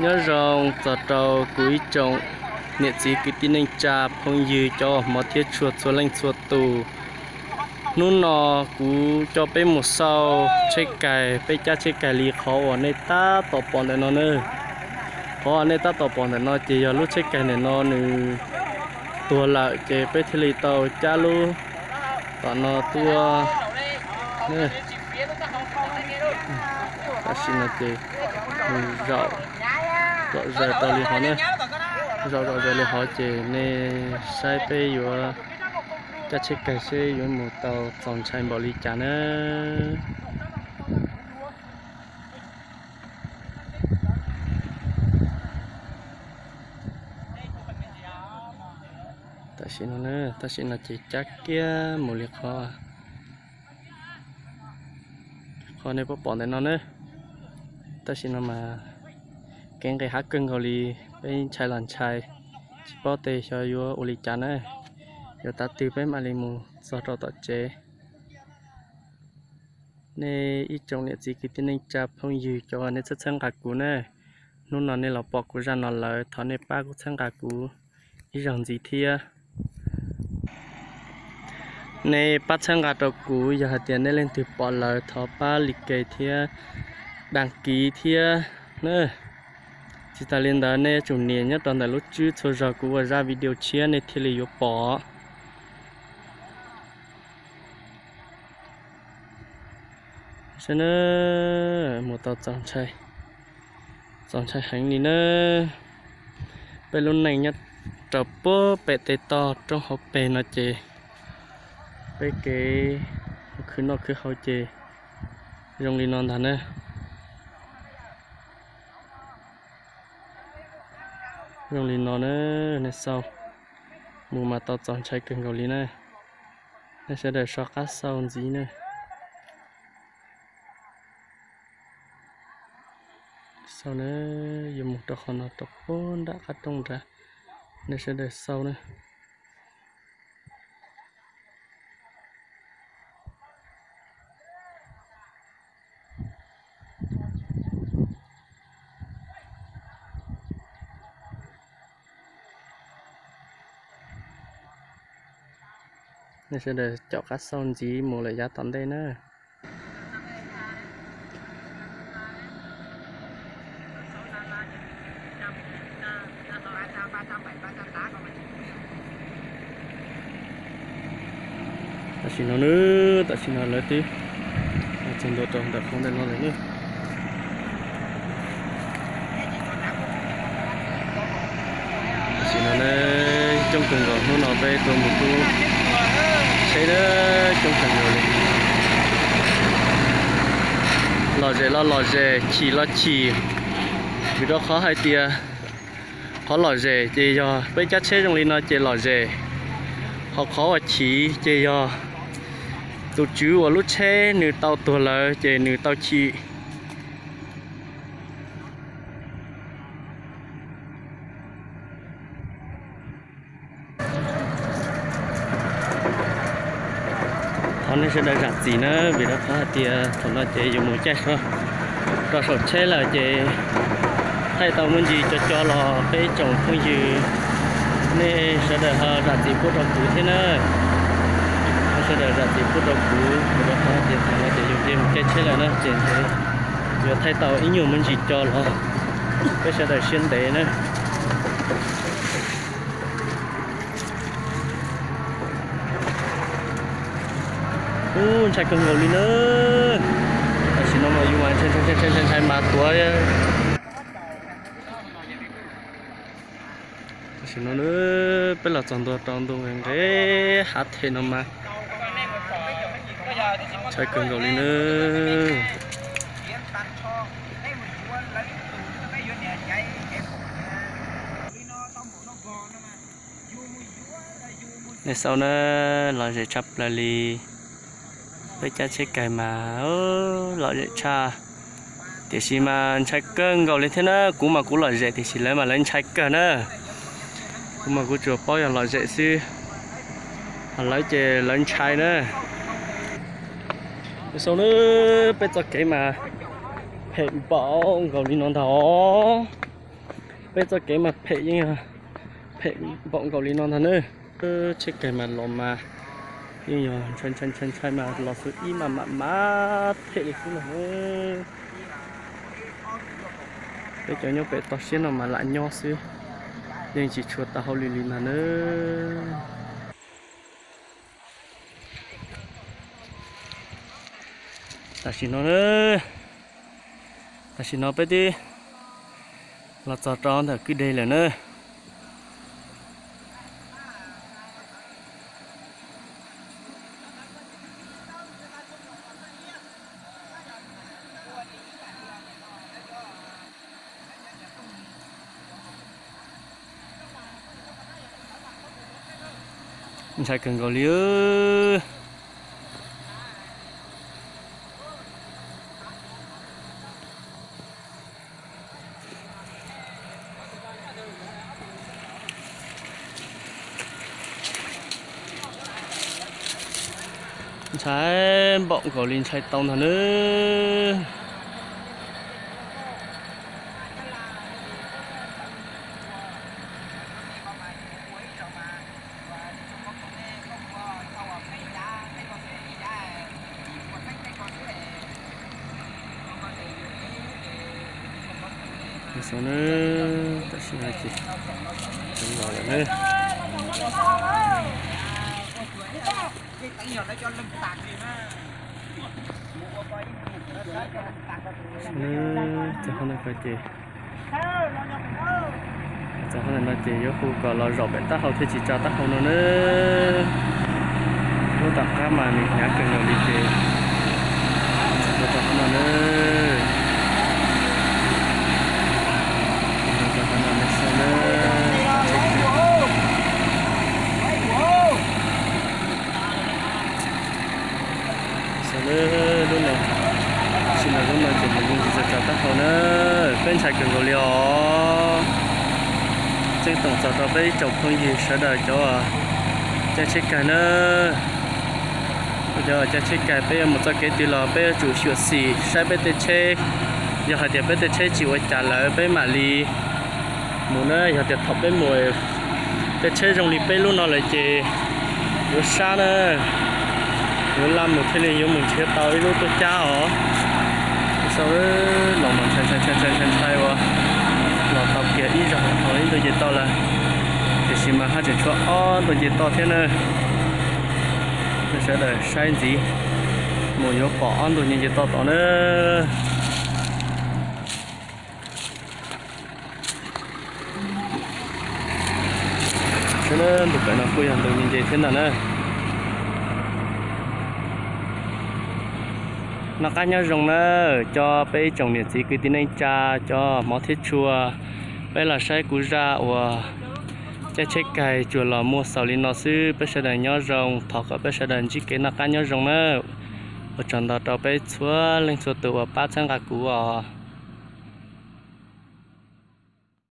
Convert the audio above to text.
Nyob zoo txog rau kuv ib tsoom niam txiv kwv tij neej tsa phooj ywg cov uas hmov thiab tshua txhua leej txhua tus. Hnub no kuv coj peb mus xauj tsheb kais, peb cab tsheb kais li qhov uas nej tab tom pom ntawm no na. Qhov uas nej tab tom pom ntawm no ces yog lub tsheb kais ntawm no nws tuag lawm ces peb thiaj li tau cab lub tom no tuaj. Tam sim no ces nws zaum zom zaws rau li hov na, zaum zom zaws li hov ces nej saib peb yuav cab tsheb kais seb yuav mus tau txaus ntshai npaum li cas na. Tam sim no, tam sim no ces cab kiag mus li qhov, qhov nej pom pom ntawm no na. Tam sim no mas kev nqis hav kawg nkaus li, peb ntshai los ntshai, tsis paub tej xyov yuav ua li cas na. Yuav tav twg peb mam li mus txog rau tom tsev. Nej ib tsoom niam txiv kwv tij neej tsa phooj ywg cov uas nej txhawb txhawb nqa kuv na, hnub no nej los pom kuv zaj no lawm, thov nej pab kuv txhawb nqa kuv ib zaug ntxiv thiab. Nej pab txhawb nqa rau kuv, yog hais tias nej leej twg pom lawm thov pab like thiab đăng ký thiab na. Tsis tas li ntawd nej yuav tsum nias nyob rau ntawm lub tswb txhua zaug kuv ua zaj video tshiab nej thiaj li yuav pom. Saib na, mus tau txaus ntshai, txaus ntshai heev li na. Peb lub neej nyob rau puag pem tej toj roob hauv pes no ces peb kev khwv noj khwv haus ces zoo li no ntag na. Zoo li no na, nej xauj, mus mas tau txaus ntshai kawg nkaus li na. Nej sawv daws so qab xauj ntxiv na. Xauj na, yuav mus rau qhov no rau puag nram qab rooj nrad, nej sawv daws xauj na. Nej sawv daws caum qab xauj ntxiv mus lawm yav tom ntej na. Tam sim no na, tam sim no lawv twb txog ntua rau ntawm qhov ntawm no lawm na. Tam sim no na, coob kawg nkaus, hnub no peb tuaj mus rub tsheb na, coob kawg nkaus li. Lom zem los lom zem, chim los chim, vim rau qhov hais tias qhov lom zem ces yog peb cab tsheb zoo li no ces lom zem, ho qhov uas chim ces yog tus tswv uas lub tsheb nws tau tuag lawm ces nws tau chim. Thov nej sawv daws zam txim na, vim rau qhov hais tias thaum no ces yuav mus caij rau saum tsheb lawm ces thaij tau me ntsis co co los peb tsoom phooj ywg nej sawv daws ho zam txim pub rau kuv thiab na. Nej sawv daws zam txim pub rau kuv, vim rau qhov hais tias thaum no ces yus mus caij tsheb lawm na ces yuav thaij tau ib nyuag me ntsis co los peb sawv daws siab ntev na. Ub, ntshai kawg nkaus li na. Tam sim no mas yus mas ntshai ntshai mas tuav. Tam sim no peb los txog ntua rau ntu nqes nqes hav them no mas ntshai kawg nkaus li na. Nej xauj na, lom zem tshaj plaws li. Peb cab tsheb kais mas lom zem tshaj, tiam sis mas ntshai kawg nkaus li thiab na. Kuv mas kuv lom zem tiam sis lawv mas lawv ntshai kawg na. Kuv mas kuv tsuas paub yog lom zem xwb, ho lawv ces lawv ntshai na. Nej xauj na, peb txoj kev mas phem npaum nkaus li no ntag os. Peb txoj kev mas phem yeej yog phem npaum nkaus li no ntag nawb. Tsheb kaig mas los mas yeej yog ntshai ntshai ntshai ntshai mas los xwb ib mas mam mam phem li xwb ntag nawb. Peb cov nyob pem toj siab no mas lam nyob xwb, yeej tsis tshua tau hauj lwm li ntag nawb. Tam sim no, tam sim no peb twb los txog rau ntawm kwj deg lawm na. Ntshai kawg nkaus li. Ntshai npaum nkaus li ntshai tau ntag nawb. Xyov na, tam sim no ces los lawm na. Txog qhov ntawm no ces, txog qhov ntawm no ces yuav hu kom los zaum pem taub hau thiaj tsis tsa taub hau no na. Lub tom qab mas nws hnyav kawg nkaus li ces txog qhov no na. Txog qhov no na, xyov na. Xyov na, lub no, tam sim no lub no ces nws yeej tsis tau tsa taub hau na. Peb ntshai kawg nkaus li os. Ceeb toom txog rau peb ib tsoom phooj ywg sawv daws cov caij tsheb kaig na. Cov caij tsheb kaig peb yuav mus txoj kev twg los peb yuav tsum xyuam xim saib peb tej tsheb. Yog hais tias peb tej tsheb tsis ua cas lawm peb mam li mus na. Yog tias thaum peb mus tej tsheb zoo li peb lub no lawm ces yuav sab na, yuav laj mus thiaj li yuav mus nrhiav tau ib lub tuaj cab os. Xyov, los mas ntshai ntshai ntshai ntshai ntshai ua, los tau kiag ib zaug ho ib ntu nce toj lawm, tiam sis mas haj tseem tshuav ob ntu nce toj thiab na. Peb sawv daws saib ntxiv mus yuav pom ob ntu nce nce toj tod na. Sawv daws, ntu pem no kuj yog ntu nce nce thiab ntag na. Noj qab nyob zoo na, cov peb ib tsoom niam txiv kwv tij neej tsa, cov hmov thiab tshua, peb los saib kuv zaj uas caij tsheb kaig tsuas los muaj xaus li no xwb. Peb sawv daws nyob zoo, thov kom peb sawv daws ntsib kev noj qab nyob zoo na. Ua tsaug ntau rau peb txhua leej txhua tus uas pab txhawb nqa kuv os.